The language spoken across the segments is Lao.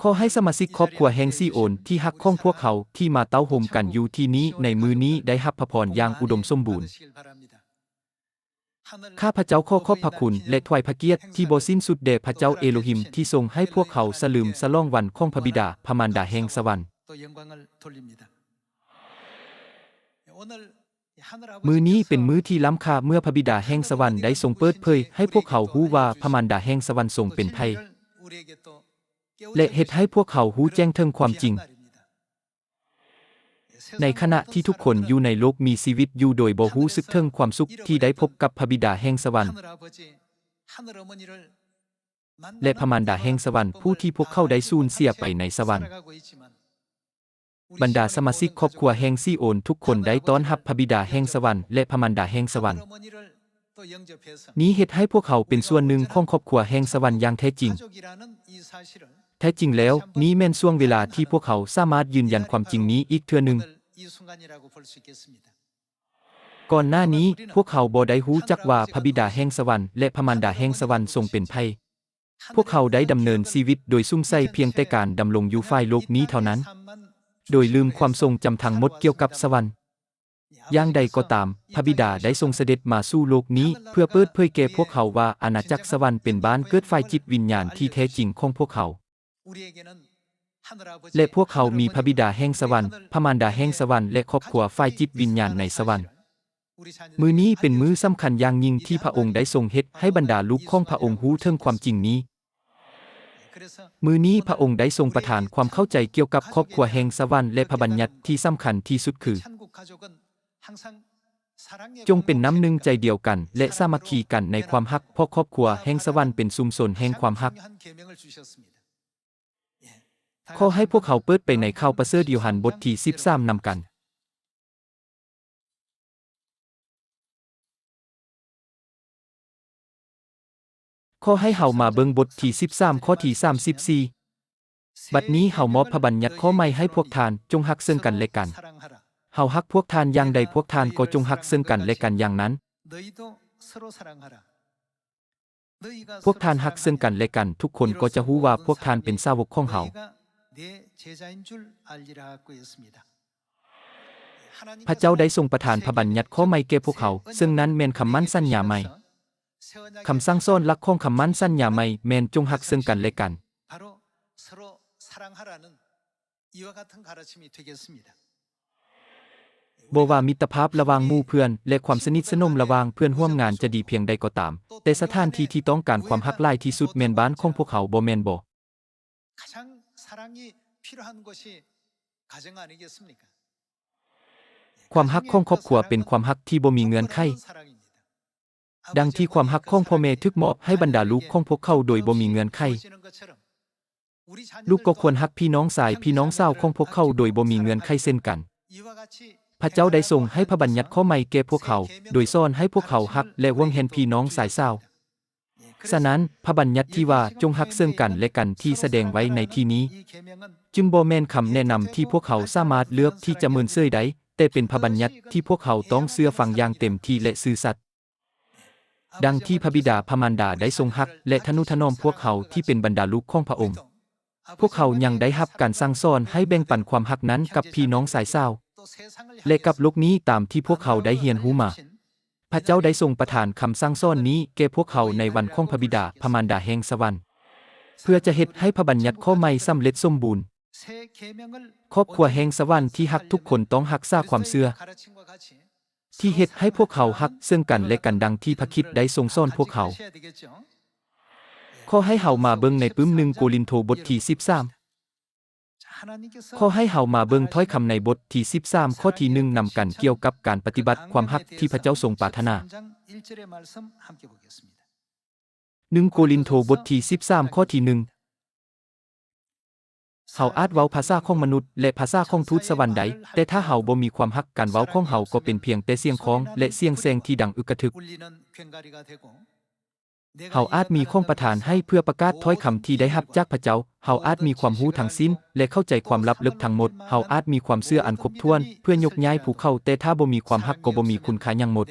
ຂໍໃຫ້ສະມາຊິກຄອບຄົວແຫ່ງຊີໂອນທີ່ຮັກຂອງພວກເຮົາ ທີ່ມາເຕົ້າໂຮມກັນຢູ່ທີ່ນີ້ໃນມື້ນີ້ ໄດ້ຮັບພະພອນຢ່າງອຸດົມສົມບູນ. ຂ້າພະເຈົ້າຂໍຂອບພະຄຸນ ແລະ ຖວາຍພະກຽດທີ່ບໍ່ສິ້ນສຸດແດ່ພະເຈົ້າເອໂລຮິມ ທີ່ຊົງໃຫ້ພວກເຮົາສະເຫຼີມສະຫຼອງວັນຂອງພະບິດາ, ພະມານດາແຫ່ງສະຫວັນ. ມື້ນີ້ເປັນມື້ທີ່ລ້ຳຄ່າ ເມື່ອພະບິດາແຫ່ງສະຫວັນໄດ້ຊົງເປີດເຜີຍໃຫ້ພວກເຮົາຮູ້ວ່າພະມານດາແຫ່ງສະຫວັນຊົງເປັນໃຜ ແລະ ເຮັດໃຫ້ພວກເຮົາຮູ້ແຈ້ງເຖິງຄວາມຈິງ. ໃນຂະນະທີ່ທຸກຄົນຢູ່ໃນໂລກມີຊີວິດຢູ່ໂດຍບໍ່ຮູ້ສຶກເຖິງຄວາມສຸກທີ່ໄດ້ພົບກັບພະບິດາແຫ່ງສະຫວັນ ແລະ ພະມານດາແຫ່ງສະຫວັນ ຜູ້ທີ່ພວກເຂົາໄດ້ສູນເສຍໄປໃນສະຫວັນ. ບັນດາສະມາຊິກຄອບຄົວແຫ່ງຊີໂອນທຸກຄົນໄດ້ຕ້ອນຮັບພະບິດາແຫ່ງສະຫວັນ ແລະ ພະມານດາແຫ່ງສະຫວັນ. ນີ້ເຮັດໃຫ້ພວກເຮົາເປັນສ່ວນໜຶ່ງຂອງຄອບຄົວແຫ່ງສະຫວັນຢ່າງແທ້ຈິງ. ແທ້ຈິງແລ້ວ, ນີ້ແມ່ນຊ່ວງເວລາທີ່ພວກເຮົາສາມາດຢືນຢັນຄວາມຈິງນີ້ອີກເທື່ອໜຶ່ງ. ກ່ອນໜ້ານີ້, ພວກເຮົາບໍ່ໄດ້ຮູ້ຈັກວ່າພະບິດາແຫ່ງສະຫວັນ ແລະ ພະມານດາແຫ່ງສະຫວັນຊົງເປັນໃຜ. ພວກເຮົາໄດ້ດຳເນີນຊີວິດໂດຍສຸມໃສ່ພຽງແຕ່ການດຳລົງຢູ່ຝ່າຍໂລກນີ້ເທົ່ານັ້ນ, ໂດຍລືມຄວາມຊົງຈຳທັງໝົດກ່ຽວກັບສະຫວັນ. ຢ່າງໃດກໍຕາມ, ພະບິດາໄດ້ຊົງສະເດັດມາສູ່ໂລກນີ້ ເພື່ອເປີດເຜີຍແກ່ພວກເຮົາວ່າອານາຈັກສະຫວັນເປັນບ້ານເກີດຝ່າຍຈິດວິນຍານທີ່ແທ້ຈິງຂອງພວກເຮົາ. ແລະ ພວກເຮົາມີພະບິດາແຫ່ງສະຫວັນ, ພະມານດາແຫ່ງສະຫວັນ ແລະ ຄອບຄົວຝ່າຍຈິດວິນຍານໃນສະຫວັນ. ມື້ນີ້ເປັນມື້ສຳຄັນຢ່າງຍິ່ງທີ່ພະອົງໄດ້ຊົງເຮັດໃຫ້ບັນດາລູກຂອງພະອົງຮູ້ເຖິງຄວາມຈິງນີ້. ມື້ນີ້ພະອົງໄດ້ຊົງປະທານຄວາມເຂົ້າໃຈກ່ຽວກັບຄອບຄົວແຫ່ງສະຫວັນ ແລະ ພະບັນຍັດທີ່ສຳຄັນທີ່ສຸດຄື ຈົ່ງເປັນນ້ຳໜຶ່ງໃຈດຽວກັນ ແລະ ສາມັກຄີກັນໃນຄວາມຮັກ, ເພາະຄອບຄົວແຫ່ງສະຫວັນເປັນຊຸມຊົນແຫ່ງຄວາມຮັກ. ຂໍໃຫ້ພວກເຮົາເປີດໄປໃນຂ່າວປະເສີດໂຍຮັນບົດທີສິບສາມນຳກັນ. ຂໍໃຫ້ເຮົາມາເບິ່ງບົດທີສິບສາມ ຂໍ້ທີສາມສິບສີ່. ບັດນີ້ເຮົາມອບພະບັນຍັດຂໍ້ໃໝ່ໃຫ້ພວກທ່ານ, ຈົ່ງຮັກເຊິ່ງກັນແລະກັນ. ເຮົາຮັກພວກທ່ານຢ່າງໃດ, ພວກທ່ານກໍຈົ່ງຮັກເຊິ່ງກັນແລະກັນຢ່າງນັ້ນ. ພວກທ່ານຮັກເຊິ່ງກັນແລະກັນ, ທຸກຄົນກໍຈະຮູ້ວ່າພວກທ່ານເປັນສາວົກຂອງເຮົາ. ພະເຈົ້າໄດ້ຊົງປະທານພະບັນຍັດຂໍ້ໃໝ່ແກ່ພວກເຮົາ, ເຊິ່ງນັ້ນແມ່ນຄຳໝັ້ນສັນຍາໃໝ່. ຄຳສັ່ງສອນຫຼັກຂອງຄຳໝັ້ນສັນຍາໃໝ່ແມ່ນຈົ່ງຮັກເຊິ່ງກັນແລະກັນ. ບໍ່ວ່າມິດຕະພາບລະຫວ່າງໝູ່ເພື່ອນ ແລະ ຄວາມສະໜິດສະໜົມລະຫວ່າງເພື່ອນຮ່ວມງານຈະດີພຽງໃດກໍຕາມ, ແຕ່ສະຖານທີ່ທີ່ຕ້ອງການຄວາມຮັກຫຼາຍທີ່ສຸດແມ່ນບ້ານຂອງພວກເຮົາ, ບໍ່ແມ່ນບໍ? ຄວາມຮັກຂອງຄອບຄົວເປັນຄວາມຮັກທີ່ບໍ່ມີເງື່ອນໄຂ. ດັ່ງທີ່ຄວາມຮັກຂອງພໍ່ແມ່ຖືກມອບໃຫ້ບັນດາລູກຂອງພວກເຂົາໂດຍບໍ່ມີເງື່ອນໄຂ, ລູກກໍຄວນຮັກພີ່ນ້ອງຊາຍ, ພີ່ນ້ອງສາວຂອງພວກເຂົາໂດຍບໍ່ມີເງື່ອນໄຂເຊັ່ນກັນ. ພະເຈົ້າໄດ້ຊົງໃຫ້ພະບັນຍັດຂໍ້ໃໝ່ແກ່ພວກເຮົາ, ໂດຍສອນໃຫ້ພວກເຮົາຮັກ ແລະ ຫວງແຫນພີ່ນ້ອງຊາຍສາວ. ສະນັ້ນ, ພະບັນຍັດທີ່ວ່າ ຈົ່ງຮັກເຊິ່ງກັນແລະກັນທີ່ສະແດງໄວ້ໃນທີ່ນີ້ ຈຶ່ງບໍ່ແມ່ນຄຳແນະນຳທີ່ພວກເຮົາສາມາດເລືອກທີ່ຈະເມີນເສີຍໄດ້, ແຕ່ເປັນພະບັນຍັດທີ່ພວກເຮົາຕ້ອງເຊື່ອຟັງຢ່າງເຕັມທີ່ ແລະ ຊື່ສັດ. ດັ່ງທີ່ພະບິດາພະມານດາໄດ້ຊົງຮັກ ແລະ ທະນຸຖະໜອມພວກເຮົາທີ່ເປັນບັນດາລູກຂອງພະອົງ, ພວກເຮົາຍັງໄດ້ຮັບການສັ່ງສອນໃຫ້ແບ່ງປັນຄວາມຮັກນັ້ນກັບພີ່ນ້ອງຊາຍສາວ ແລະ ກັບໂລກນີ້ຕາມທີ່ພວກເຮົາໄດ້ຮຽນຮູ້ມາ. ພະເຈົ້າໄດ້ຊົງປະທານຄຳສັ່ງສອນນີ້ແກ່ພວກເຮົາໃນວັນຂອງພະບິດາພະມານດາແຫ່ງສະຫວັນ, ເພື່ອຈະເຮັດໃຫ້ພະບັນຍັດຂໍ້ໃໝ່ສຳເລັດສົມບູນ. ຄອບຄົວແຫ່ງສະຫວັນທີ່ຮັກທຸກຄົນຕ້ອງຮັກສາຄວາມເຊື່ອ ທີ່ເຮັດໃຫ້ພວກເຮົາຮັກເຊິ່ງກັນແລະກັນ ດັ່ງທີ່ພະຄຣິດໄດ້ຊົງສອນພວກເຮົາ. ຂໍໃຫ້ເຮົາມາເບິ່ງໃນປຶ້ມໜຶ່ງໂກລິນໂທບົດທີສິບສາມ. ຂໍໃຫ້ເຮົາມາເບິ່ງຖ້ອຍຄຳໃນບົດທີສິບສາມ ຂໍ້ທີໜຶ່ງນຳກັນ ກ່ຽວກັບການປະຕິບັດຄວາມຮັກທີ່ພະເຈົ້າຊົງປາດຖະໜາ. ໜຶ່ງໂກລິນໂທບົດທີສິບສາມ ຂໍ້ທີໜຶ່ງ. ເຮົາອາດເວົ້າພາສາຂອງມະນຸດ ແລະ ພາສາຂອງທູດສະຫວັນໄດ້, ແຕ່ຖ້າເຮົາບໍ່ມີຄວາມຮັກ, ການເວົ້າຂອງເຮົາກໍເປັນພຽງແຕ່ສຽງຄອງ ແລະ ສຽງແສງທີ່ດັງອຶກກະທຶກ. ເຮົາອາດມີຂອງປະທານໃຫ້ເພື່ອປະກາດຖ້ອຍຄຳທີ່ໄດ້ຮັບຈາກພະເຈົ້າ, ເຮົາອາດມີຄວາມຮູ້ທັງສິ້ນ ແລະ ເຂົ້າໃຈຄວາມລັບເລິກທັງໝົດ, ເຮົາອາດມີຄວາມເຊື່ອອັນຄົບຖ້ວນເພື່ອຍົກຍ້າຍພູເຂົາ, ແຕ່ຖ້າບໍ່ມີຄວາມຮັກກໍບໍ່ມີຄຸນຄ່າຫຍັງໝົດ.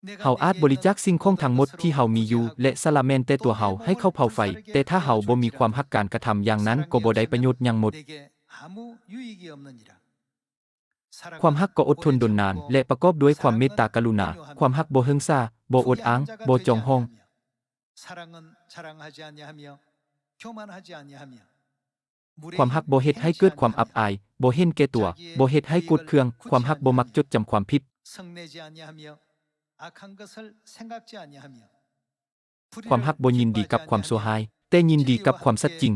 ເຮົາອາດບໍລິຈາກສິ່ງຂອງທັງໝົດທີ່ເຮົາມີຢູ່ ແລະ ສະຫຼະແມ່ນແຕ່ຕົວເຮົາໃຫ້ເຂົາເຜົາໄຟ, ແຕ່ຖ້າເຮົາບໍ່ມີຄວາມຮັກ, ການກະທຳຢ່າງນັ້ນກໍບໍ່ໄດ້ປະໂຫຍດຫຍັງໝົດ. ຄວາມຮັກກໍອົດທົນດົນນານ ແລະ ປະກອບດ້ວຍຄວາມເມດຕາກະລຸນາ. ຄວາມຮັກບໍ່ເຫິງສາ, ບໍ່ອົດອ້າງ, ບໍ່ຈອງຫ້ອງ. ຄວາມຮັກບໍ່ເຮັດໃຫ້ເກີດຄວາມອັບອາຍ, ບໍ່ເຫັນແກ່ຕົວ, ບໍ່ເຮັດໃຫ້ໂກດເຄືອງ. ຄວາມຮັກບໍ່ມັກຈົດຈຳຄວາມຜິດ. ຄວາມຮັກບໍ່ຍິນດີກັບຄວາມຊົ່ວຮ້າຍ, ແຕ່ຍິນດີກັບຄວາມສັດຈິງ.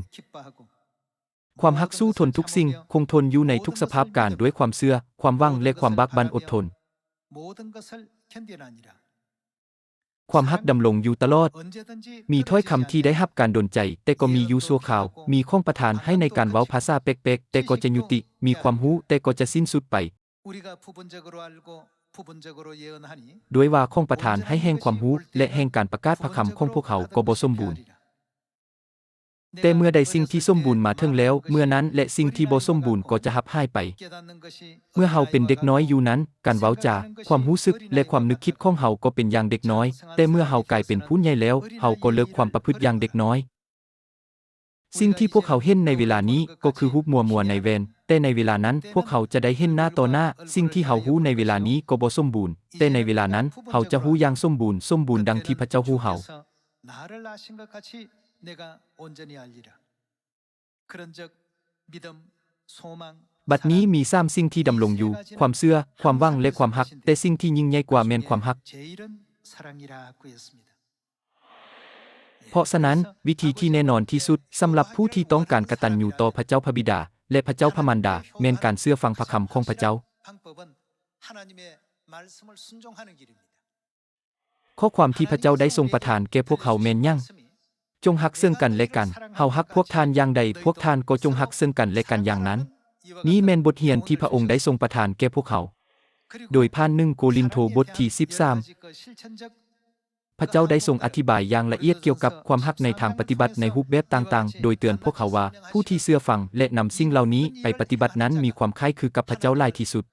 ຄວາມຮັກສູ້ທົນທຸກສິ່ງ, ຄົງທົນຢູ່ໃນທຸກສະພາບການດ້ວຍຄວາມເຊື່ອ, ຄວາມຫວັງ ແລະ ຄວາມບາກບັ່ນອົດທົນ. ຄວາມຮັກດຳລົງຢູ່ຕະຫຼອດ. ມີຖ້ອຍຄຳທີ່ໄດ້ຮັບການດົນໃຈ, ແຕ່ກໍມີຢູ່ຊົ່ວຄາວ. ມີຂອງປະທານໃຫ້ໃນການເວົ້າພາສາແປກໆ, ແຕ່ກໍຈະຍຸຕິ. ມີຄວາມຮູ້, ແຕ່ກໍຈະສິ້ນສຸດໄປ. ດ້ວຍວ່າຂອງປະທານໃຫ້ແຫ່ງຄວາມຮູ້ ແລະ ແຫ່ງການປະກາດພະຄຳຂອງພວກເຮົາກໍບໍ່ສົມບູນ. ແຕ່ເມື່ອໃດສິ່ງທີ່ສົມບູນມາເຖິງແລ້ວ, ເມື່ອນັ້ນແຫຼະສິ່ງທີ່ບໍ່ສົມບູນກໍຈະຮັບຫາຍໄປ. ເມື່ອເຮົາເປັນເດັກນ້ອຍຢູ່ນັ້ນ, ການເວົ້າຈາ, ຄວາມຮູ້ສຶກ ແລະ ຄວາມນຶກຄິດຂອງເຮົາກໍເປັນຢ່າງເດັກນ້ອຍ, ແຕ່ເມື່ອເຮົາກາຍເປັນຜູ້ໃຫຍ່ແລ້ວ, ເຮົາກໍເລີກຄວາມປະພຶດຢ່າງເດັກນ້ອຍ. ສິ່ງທີ່ພວກເຮົາເຫັນໃນເວລານີ້ກໍຄືຮູບມົວໆໃນແວ່ນ, ແຕ່ໃນເວລານັ້ນພວກເຮົາຈະໄດ້ເຫັນໜ້າຕໍ່ໜ້າ. ສິ່ງທີ່ເຮົາຮູ້ໃນເວລານີ້ກໍບໍ່ສົມບູນ, ແຕ່ໃນເວລານັ້ນເຮົາຈະຮູ້ຢ່າງສົມບູນ, ສົມບູນດັ່ງທີ່ພະເຈົ້າຮູ້ເຮົາ. ບັດນີ້ມີສາມສິ່ງທີ່ດຳລົງຢູ່, ຄວາມເຊື່ອ, ຄວາມຫວັງ ແລະ ຄວາມຮັກ, ແຕ່ສິ່ງທີ່ຍິ່ງໃຫຍ່ກວ່າແມ່ນຄວາມຮັກ. ເພາະສະນັ້ນ, ວິທີທີ່ແນ່ນອນທີ່ສຸດສຳລັບຜູ້ທີ່ຕ້ອງການກະຕັນຍູຕໍ່ພະເຈົ້າພະບິດາ ແລະ ພະເຈົ້າພະມານດາ ແມ່ນການເຊື່ອຟັງພະຄຳຂອງພະເຈົ້າ. ຂໍ້ຄວາມທີ່ພະເຈົ້າໄດ້ຊົງປະທານແກ່ພວກເຮົາແມ່ນຫຍັງ? ຈົ່ງຮັກເຊິ່ງກັນແລະກັນ. ເຮົາຮັກພວກທ່ານຢ່າງໃດ, ພວກທ່ານກໍຈົ່ງຮັກເຊິ່ງກັນແລະກັນຢ່າງນັ້ນ. ນີ້ແມ່ນບົດຮຽນທີ່ພະອົງໄດ້ຊົງປະທານແກ່ພວກເຮົາ. ໂດຍຜ່ານໜຶ່ງໂກລິນໂທບົດທີສິບສາມ ພະເຈົ້າໄດ້ຊົງອະທິບາຍຢ່າງລະອຽດກ່ຽວກັບຄວາມຮັກໃນທາງປະຕິບັດໃນຮູບແບບຕ່າງໆ, ໂດຍເຕືອນພວກເຮົາວ່າ ຜູ້ທີ່ເຊື່ອຟັງ ແລະ ນຳສິ່ງເຫຼົ່ານີ້ໄປປະຕິບັດນັ້ນມີຄວາມຄ້າຍຄືກັບພະເຈົ້າຫຼາຍທີ່ສຸດ.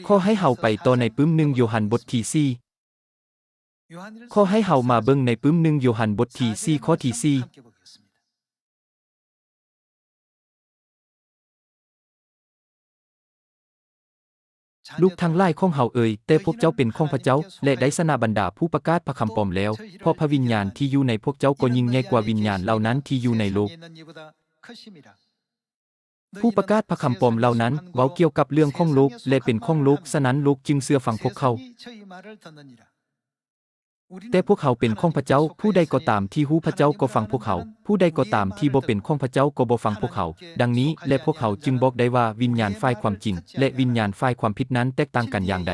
ຂໍໃຫ້ເຮົາໄປຕໍ່ໃນປຶ້ມໜຶ່ງໂຢຮັນບົດທີສີ່. ຂໍໃຫ້ເຮົາມາເບິ່ງໃນປຶ້ມໜຶ່ງໂຢຮັນບົດທີສີ່ ຂໍ້ທີສີ່. ລູກທັງຫຼາຍຂອງເຮົາເອີຍ, ແຕ່ພວກເຈົ້າເປັນຂອງພະເຈົ້າ ແລະ ໄດ້ຊະນະບັນດາຜູ້ປະກາດພະຄຳປອມແລ້ວ, ເພາະພະວິນຍານທີ່ຢູ່ໃນພວກເຈົ້າກໍຍິ່ງໃຫຍ່ກວ່າວິນຍານເຫຼົ່ານັ້ນທີ່ຢູ່ໃນໂລກ. ຜູ້ປະກາດພະຄຳປອມເຫຼົ່ານັ້ນເວົ້າກ່ຽວກັບເລື່ອງຂອງໂລກ ແລະ ເປັນຂອງໂລກ, ສະນັ້ນໂລກຈຶ່ງເຊື່ອຟັງພວກເຂົາ. ແຕ່ພວກເຮົາເປັນຂອງພະເຈົ້າ, ຜູ້ໃດກໍຕາມທີ່ຮູ້ພະເຈົ້າກໍຟັງພວກເຮົາ, ຜູ້ໃດກໍຕາມທີ່ບໍ່ເປັນຂອງພະເຈົ້າກໍບໍ່ຟັງພວກເຮົາ. ດັ່ງນີ້ແຫຼະ ພວກເຮົາຈຶ່ງບອກໄດ້ວ່າວິນຍານຝ່າຍຄວາມຈິງ ແລະ ວິນຍານຝ່າຍຄວາມຜິດນັ້ນແຕກຕ່າງກັນຢ່າງໃດ.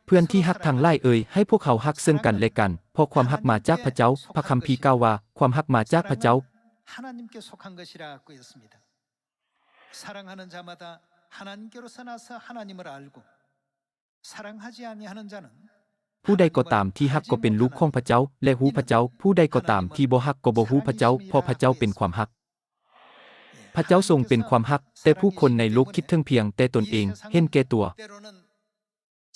ເພື່ອນທີ່ຮັກທັງຫຼາຍເອີຍ, ໃຫ້ພວກເຮົາຮັກເຊິ່ງກັນແລະກັນ, ເພາະຄວາມຮັກມາຈາກພະເຈົ້າ. ພະຄຳພີກ່າວວ່າ ຄວາມຮັກມາຈາກພະເຈົ້າ. 사랑하는 자마다 하나님께로서 나서 하나님을 알고 사랑하지 아니하는 자는 ຜູ້ໃດກໍຕາມທີ່ຮັກກໍເປັນລູກຂອງພະເຈົ້າ ແລະ ຮູ້ພະເຈົ້າ. ຜູ້ໃດກໍຕາມທີ່ບໍ່ຮັກກໍບໍ່ຮູ້ພະເຈົ້າ, ເພາະພະເຈົ້າເປັນຄວາມຮັກ. ພະເຈົ້າຊົງເປັນຄວາມຮັກ, ແຕ່ຜູ້ຄົນໃນໂລກຄິດເຖິງພຽງແຕ່ຕົນເອງ, ເຫັນແກ່ຕົວ. 때로는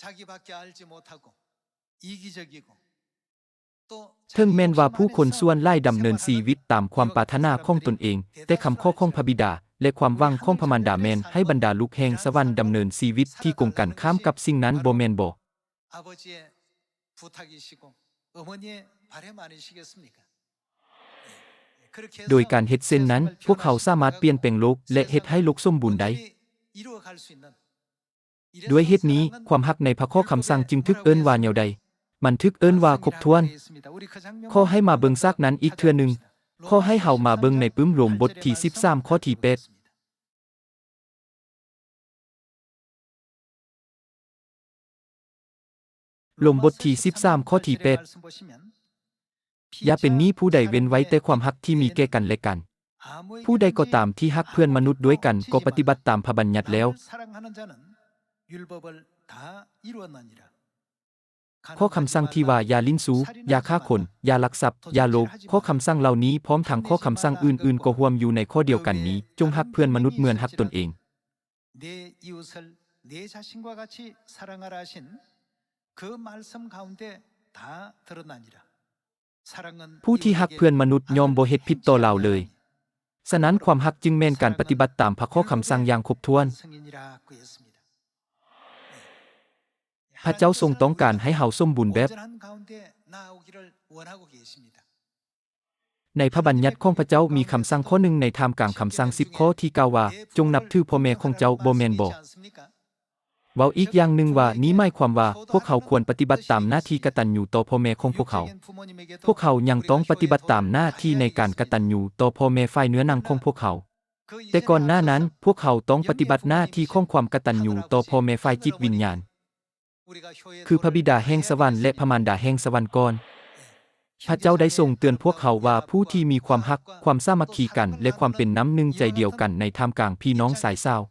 자기밖에 알지 못하고 이기적이고 ເຖິງແມ່ນວ່າຜູ້ຄົນສ່ວນຫຼາຍດຳເນີນຊີວິດຕາມຄວາມປາດຖະໜາຂອງຕົນເອງ, ແຕ່ຄຳຂໍຂອງພະບິດາ ແລະ ຄວາມຫວັງຂອງພະມານດາແມ່ນໃຫ້ບັນດາລູກແຫ່ງສະຫວັນດຳເນີນຊີວິດທີ່ກົງກັນຂ້າມກັບສິ່ງນັ້ນ, ບໍ່ແມ່ນບໍ? 아버지의 부탁이시고 어머니의 바람 아니시겠습니까? ໂດຍການເຮັດເຊັ່ນນັ້ນ, ພວກເຮົາສາມາດປ່ຽນແປງໂລກ ແລະ ເຮັດໃຫ້ໂລກສົມບູນໄດ້.ດ້ວຍເຫດນີ້, ຄວາມຮັກໃນພະຂໍ້ຄຳສັ່ງຈຶ່ງຖືກເອີ້ນວ່າແນວໃດ? ມັນຖືກເອີ້ນວ່າຄົບຖ້ວນ. ຂໍໃຫ້ມາເບິ່ງສາກນັ້ນອີກເທື່ອໜຶ່ງ. ຂໍໃຫ້ເຮົາມາເບິ່ງໃນປຶ້ມໂລມບົດທີສິບສາມ ຂໍ້ທີແປດ. ໂລມບົດທີສິບສາມ ຂໍ້ທີແປດ. ຢ່າເປັນໜີ້ຜູ້ໃດເວັ້ນໄວ້ແຕ່ຄວາມຮັກທີ່ມີແກ່ກັນແລະກັນ. ຜູ້ໃດກໍຕາມທີ່ຮັກເພື່ອນມະນຸດດ້ວຍກັນກໍປະຕິບັດຕາມພະບັນຍັດແລ້ວ. ຂໍ້ຄຳສັ່ງທີ່ວ່າຢ່າຫຼິ້ນຊູ້, ຢ່າຂ້າຄົນ, ຢ່າລັກຊັບ, ຢ່າໂລບ, ຂໍ້ຄຳສັ່ງເຫຼົ່ານີ້ພ້ອມທັງຂໍ້ຄຳສັ່ງອື່ນໆກໍຮ່ວມຢູ່ໃນຂໍ້ດຽວກັນນີ້, ຈົ່ງຮັກເພື່ອນມະນຸດເໝືອນຮັກຕົນເອງ. 내 이웃을 내 자신과 같이 사랑하라 하신 그 말씀 가운데 다 드러나니라. 사랑은 ຜູ້ທີ່ຮັກເພື່ອນມະນຸດຍ່ອມບໍ່ເຮັດຜິດຕໍ່ລາວເລີຍ. ສະນັ້ນຄວາມຮັກຈຶ່ງແມ່ນການປະຕິບັດຕາມພະຂໍ້ຄຳສັ່ງຢ່າງຄົບຖ້ວນ. 성인이라 하였습니다. ພະເຈົ້າຊົງຕ້ອງການໃຫ້ເຮົາສົມບູນແບບ. 온전한 가운데 나아오기를 원하고 계십니다. ໃນພະບັນຍັດຂອງພະເຈົ້າມີຄຳສັ່ງຂໍ້ໜຶ່ງໃນທ່າມກາງຄຳສັ່ງສິບຂໍ້ທີ່ກ່າວວ່າ, ຈົ່ງນັບຖືພໍ່ແມ່ຂອງເຈົ້າ, ບໍ່ແມ່ນບໍ? ເວົ້າອີກຢ່າງໜຶ່ງວ່າ, ນີ້ໝາຍຄວາມວ່າພວກເຮົາຄວນປະຕິບັດຕາມໜ້າທີ່ກະຕັນຍູຕໍ່ພໍ່ແມ່ຂອງພວກເຮົາ. ພວກເຮົາຍັງຕ້ອງປະຕິບັດຕາມໜ້າທີ່ໃນການກະຕັນຍູຕໍ່ພໍ່ແມ່ຝ່າຍເນື້ອໜັງຂອງພວກເຮົາ. ແຕ່ກ່ອນໜ້ານັ້ນ, ພວກເຮົາຕ້ອງປະຕິບັດໜ້າທີ່ຂອງຄວາມກະຕັນຍູຕໍ່ພໍ່ແມ່ຝ່າຍຈິດວິນຍານ. ຄືພະບິດາແຫ່ງສະຫວັນ ແລະ ພະມານດາແຫ່ງສະຫວັນກ່ອນ. ພະເຈົ້າໄດ້ຊົງເຕືອນພວກເຮົາວ່າ ຜູ້ທີ່ມີຄວາມຮັກ, ຄວາມສາມັກຄີກັນ ແລະ ຄວາມເປັນນ້ຳໜຶ່ງໃຈດຽວກັນໃນທ່າມກາງພີ່ນ້ອງຊາຍຊາວ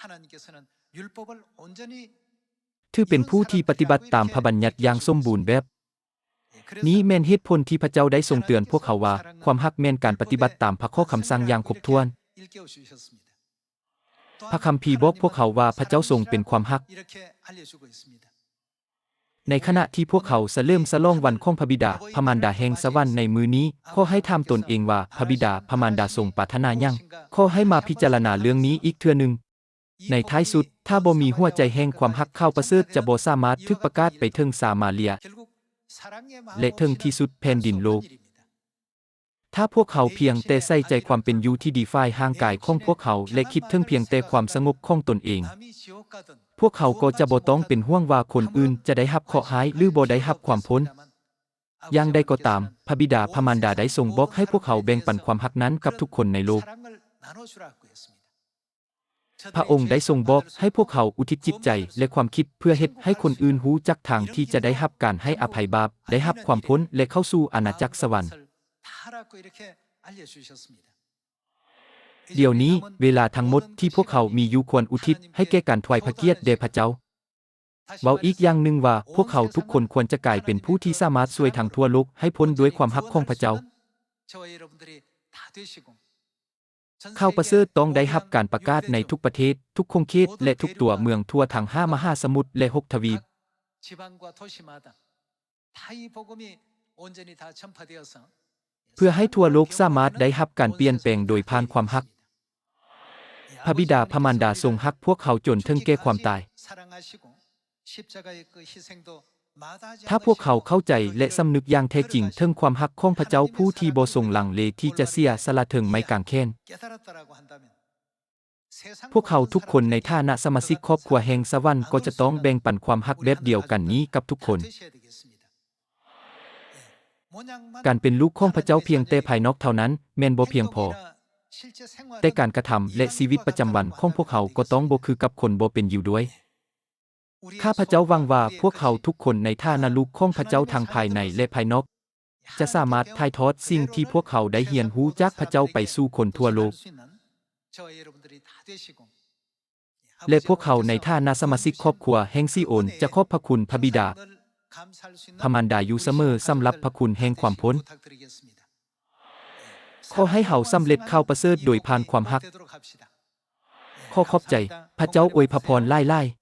하나님께서는 율법을 온전히 ຖືເປັນຜູ້ທີ່ປະຕິບັດຕາມພະບັນຍັດຢ່າງສົມບູນແບບ. ນີ້ແມ່ນເຫດຜົນທີ່ພະເຈົ້າໄດ້ຊົງເຕືອນພວກເຮົາວ່າ ຄວາມຮັກແມ່ນການປະຕິບັດຕາມພະຂໍ້ຄຳສັ່ງຢ່າງຄົບຖ້ວນ. 일깨워주셨습니다. ພະຄຳພີບອກພວກເຮົາວ່າພະເຈົ້າຊົງເປັນຄວາມຮັກ. 이렇게 알려주고 있습니다. ໃນຂະນະທີ່ພວກເຮົາສະເຫຼີມສະຫຼອງວັນຂອງພະບິດາ, ພະມານດາແຫ່ງສະຫວັນໃນມື້ນີ້, ຂໍໃຫ້ຖາມຕົນເອງວ່າ ພະບິດາ, ພະມານດາຊົງປາດຖະໜາຫຍັງ? ຂໍໃຫ້ມາພິຈາລະນາເລື່ອງນີ້ອີກເທື່ອໜຶ່ງ. ໃນທ້າຍສຸດ, ຖ້າບໍ່ມີຫົວໃຈແຫ່ງຄວາມຮັກ, ຂ່າວປະເສີດຈະບໍ່ສາມາດຖືກປະກາດໄປເຖິງສາມາເລຍ ແລະ ເຖິງທີ່ສຸດແຜ່ນດິນໂລກ. ຖ້າພວກເຮົາພຽງແຕ່ໃສ່ໃຈຄວາມເປັນຢູ່ທີ່ດີຝ່າຍຮ່າງກາຍຂອງພວກເຮົາ ແລະ ຄິດເຖິງພຽງແຕ່ຄວາມສະຫງົບຂອງຕົນເອງ, ພວກເຮົາກໍຈະບໍ່ຕ້ອງເປັນຫ່ວງວ່າຄົນອື່ນຈະໄດ້ຮັບເຄາະຮ້າຍ ຫຼື ບໍ່ໄດ້ຮັບຄວາມພົ້ນ. ຢ່າງໃດກໍຕາມ, ພະບິດາພະມານດາໄດ້ຊົງບອກໃຫ້ພວກເຮົາແບ່ງປັນຄວາມຮັກນັ້ນກັບທຸກຄົນໃນໂລກ. ພະອົງໄດ້ຊົງບອກໃຫ້ພວກເຮົາອຸທິດຈິດໃຈ ແລະ ຄວາມຄິດເພື່ອເຮັດໃຫ້ຄົນອື່ນຮູ້ຈັກທາງທີ່ຈະໄດ້ຮັບການໃຫ້ອະໄພບາບ, ໄດ້ຮັບຄວາມພົ້ນ ແລະ ເຂົ້າສູ່ອານາຈັກສະຫວັນ. ດຽວນີ້, ເວລາທັງໝົດທີ່ພວກເຮົາມີຢູ່ຄວນອຸທິດໃຫ້ແກ່ການຖວາຍພະກຽດແດ່ພະເຈົ້າ. ເວົ້າອີກຢ່າງໜຶ່ງວ່າ, ພວກເຮົາທຸກຄົນຄວນຈະກາຍເປັນຜູ້ທີ່ສາມາດຊ່ວຍທັງທົ່ວໂລກໃຫ້ພົ້ນດ້ວຍຄວາມຮັກຂອງພະເຈົ້າ. ຂ່າວປະເສີດຕ້ອງໄດ້ຮັບການປະກາດໃນທຸກປະເທດ, ທຸກຂົງເຂດ ແລະ ທຸກຕົວເມືອງທົ່ວທັງຫ້າມະຫາສະໝຸດ ແລະ ຫົກທະວີບ. ເພື່ອໃຫ້ທົ່ວໂລກສາມາດໄດ້ຮັບການປ່ຽນແປງໂດຍຜ່ານຄວາມຮັກ. ພະບິດາພະມານດາຊົງຮັກພວກເຮົາຈົນເຖິງແກ່ຄວາມຕາຍ. ຖ້າພວກເຮົາເຂົ້າໃຈ ແລະ ສຳນຶກຢ່າງແທ້ຈິງເຖິງຄວາມຮັກຂອງພະເຈົ້າຜູ້ທີ່ບໍ່ຊົງລັງເລທີ່ຈະເສຍສະຫຼະເຖິງໄມ້ກາງແຂນ, ພວກເຮົາທຸກຄົນໃນຖານະສະມາຊິກຄອບຄົວແຫ່ງສະຫວັນກໍຈະຕ້ອງແບ່ງປັນຄວາມຮັກແບບດຽວກັນນີ້ກັບທຸກຄົນ. ການເປັນລູກຂອງພະເຈົ້າພຽງແຕ່ພາຍນອກເທົ່ານັ້ນແມ່ນບໍ່ພຽງພໍ, ແຕ່ການກະທຳ ແລະ ຊີວິດປະຈຳວັນຂອງພວກເຮົາກໍຕ້ອງບໍ່ຄືກັບຄົນບໍ່ເປັນຢູ່ດ້ວຍ. ຂ້າພະເຈົ້າຫວັງວ່າພວກເຮົາທຸກຄົນໃນຖານະລູກຂອງພະເຈົ້າທັງພາຍໃນ ແລະ ພາຍນອກ ຈະສາມາດຖ່າຍທອດສິ່ງທີ່ພວກເຮົາໄດ້ຮຽນຮູ້ຈາກພະເຈົ້າໄປສູ່ຄົນທົ່ວໂລກ. ແລະ ພວກເຮົາໃນຖານະສະມາຊິກຄອບຄົວແຫ່ງຊີໂອນ ຈະຂອບພະຄຸນພະບິດາ, ພະມານດາຢູ່ສະເໝີສຳລັບພະຄຸນແຫ່ງຄວາມພົ້ນ. ຂໍໃຫ້ເຮົາສຳເລັດຂ່າວປະເສີດໂດຍຜ່ານຄວາມຮັກ. ຂໍຂອບໃຈ. ພະເຈົ້າອວຍພະພອນຫຼາຍໆ.